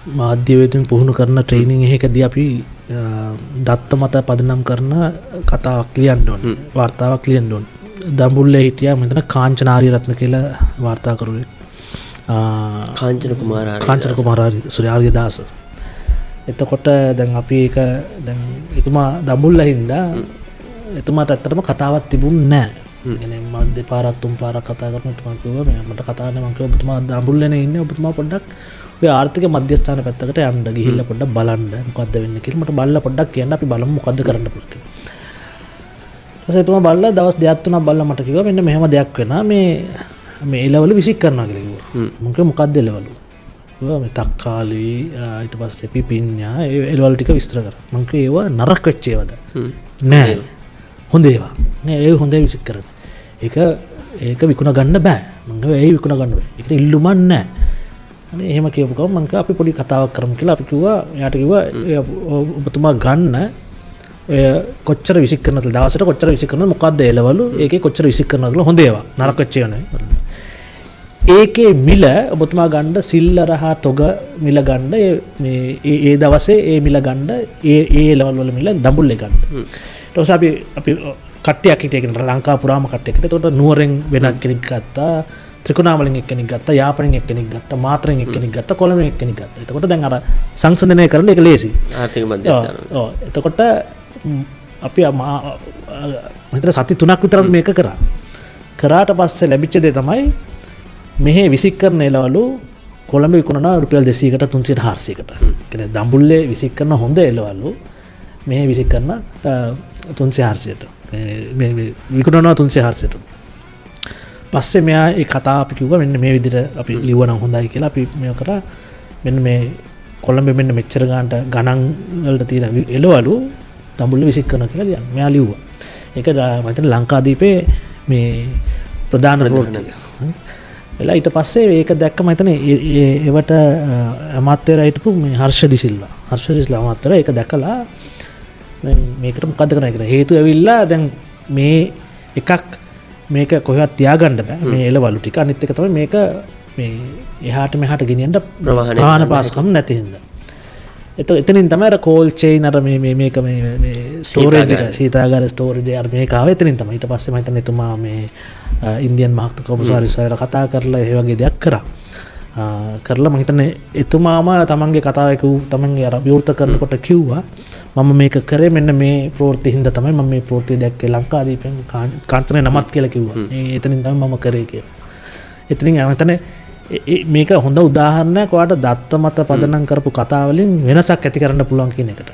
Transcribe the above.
මාධ්‍යවේදීන් පුහුණු කරන ට්‍රේනින් එකකදී අපි දත්ත මත පදනම් කරන කතාවක් ලියන්න ඕනේ, වාර්තාවක් ලියන්න ඕනේ. දඹුල්ලේ හිටියා මම හිතන කාංචන ආරියරත්න කියලා වාර්තාකරුවෙක්. කාංචන කුමාර කාංචන කුමාර ආර්යදාස. එතකොට දැන් අපි ඒක දැන් එතුමා දඹුල්ල හින්දා එතුමාට ඇත්තටම කතාවක් තිබුණ නෑ. يعني මම දෙපාරක් තුන් පාරක් කතා කරන එතුමා කිව්වා මේ මට කතා නෑ. මං කිව්වා ඔබතුමා දඹුල්ලේනේ ඉන්නේ, ඔබතුමා පොඩ්ඩක් ඔය ආර්ථික මධ්‍යස්ථාන පැත්තකට යන්න ගිහිල්ලා පොඩ්ඩක් බලන්න මොකද්ද වෙන්නේ කියලා මට බලලා පොඩ්ඩක් කියන්න, අපි බලමු මොකද්ද කරන්න පුළුවන් කියලා. ඊට පස්සේ එතුමා බලලා දවස් දෙකක් තුනක් බලලා මට කිව්වා මෙන්න මෙහෙම දෙයක් වෙනවා, මේ මේ එළවලු විසික් කරනවා කියලා කිව්වා. මං කිව්වා මොකද්ද එළවලු? කිව්වා මේ තක්කාලි, ඊට පස්සේ පිපිඤ්ඤා, ඒ එළවලු ටික විස්තර කරා. මං කිව්වා ඒවා නරක වෙච්ච ඒවාද? නෑ, හොඳ ඒවා. නෑ, ඒ හොඳ ඒවා විසික් කරන්නේ. ඒක විකුණ ගන්න බෑ. මං කිව්වා ඇයි විකුණ ගන්න බෑ? ඒකට ඉල්ලුමක් නෑ. අනේ එහෙම කියපු ගමන් මං කිව්වා අපි පොඩි කතාවක් කරමු කියලා. අපි කිව්වා එයාට කිව්වා ඔබතුමා ගන්න ඔය කොච්චර විසික් කරනවද දවසට කොච්චර විසික් කරනවද මොකද්ද එළවලු ඒකේ කොච්චර විසික් කරනවද කියලා, හොඳ ඒවා නරක වෙච්ච ඒවා නෙවෙයි. ඒකේ මිල ඔබතුමා ගන්න සිල්ලර හා තොග මිල ගන්න, ඒ මේ ඒ දවසේ ඒ මිල ගන්න, ඒ ඒ එළවලු වල මිල දඹුල්ලේ ගන්න. ඊට පස්සේ අපි කට්ටියක් හිටියේ, කියන්නේ ලංකාව පුරාම කට්ටියක් හිටියේ. එතකොට නුවරෙන් වෙන කෙනෙක් ගත්තා, ත්‍රිකුණාමලෙන් එක්කෙනෙක් ගත්තා, යාපනයෙන් එක්කෙනෙක් ගත්තා, මාතරෙන් එක්කෙනෙක් ගත්තා, කොළඹෙන් එක්කෙනෙක් ගත්තා. එතකොට දැන් අර සංසන්දනය කරන එක ලේසි. ආර්ථික මධ්‍යස්ථාන. ඔව්. එතකොට අපි මම හිතන්නේ සති 3ක් විතර මේක කරා. කරාට පස්සේ ලැබිච්ච දේ තමයි මෙහි විසික් කරන එළවලු කොළඹ විකුණනවා රුපියල් 200කට 300ට 400කට. ඒ කියන්නේ දඹුල්ලේ විසික් කරන හොඳ එළවලු මෙහි විසික් කරන 300 400ට. මේ විකුණනවා 300 400ට. පස්සේ මෙයා ඒ කතාව අපි කිව්වා මෙන්න මේ විදිහට අපි ලිව්වනම් හොඳයි කියලා. අපි මේක කරා මෙන්න මේ කොළඹ මෙන්න මෙච්චර ගානට ගණන් වලට තියෙන එළවලු දඹුල්ල විසික් කරනවා කියලා ලියන්න. මෙයා ලිව්වා. ඒක මම හිතන්නේ ලංකාදීපේ මේ ප්‍රධාන ප්‍රවෘත්තිය. වෙලා ඊට පස්සේ ඒක දැක්ක මම හිතන්නේ ඒවට අමාත්‍යවරයා හිටපු මේ හර්ෂ ඩි සිල්වා. හර්ෂ ඩි සිල්වා අමාත්‍යවරයා ඒක දැකලා දැන් මේකට මොකද්ද කරන්නේ කියලා හේතුව ඇවිල්ලා දැන් මේ එකක් මේක කොහෙවත් තියාගන්න බෑ මේ එළවලු ටික. අනිත් එක තමයි මේක මේ එහාට මෙහාට ගෙනියන්න ප්‍රවාහනය ප්‍රවාහන පහසුකම් නැති හින්දා. එතනින් තමයි අර කෝල්ඩ් චේන් අර මේ මේ මේක මේ මේ ස්ටෝරේජ් එක, ශීතාගාර ස්ටෝරේජ් අර මේක ආවේ එතනින් තමයි. ඊට පස්සේ මම හිතන්නේ එතුමා මේ ඉන්දියන් මහත් කොමසාරිස් සහයට කතා කරලා ඒ වගේ දෙයක් කරා. කරලා මම හිතන්නේ එතුමාම තමන්ගේ කතාව තමන්ගේ අර විවෘත කරනකොට කිව්වා මම මේක කරේ මෙන්න මේ ප්‍රවෘත්ති හින්දා තමයි මම මේ ප්‍රවෘත්ති දැක්කේ ලංකාදීපෙන් කාංචනේ නමත් කියලා කිව්වා. මේ එතනින් තමයි මම කරේ කියලා. එතනින් මම හිතන්නේ මේක හොඳ උදාහරණයක් ඔයාට දත්ත මත පදනම් කරපු කතාවලින් වෙනසක් ඇති කරන්න පුළුවන් කියන එකට.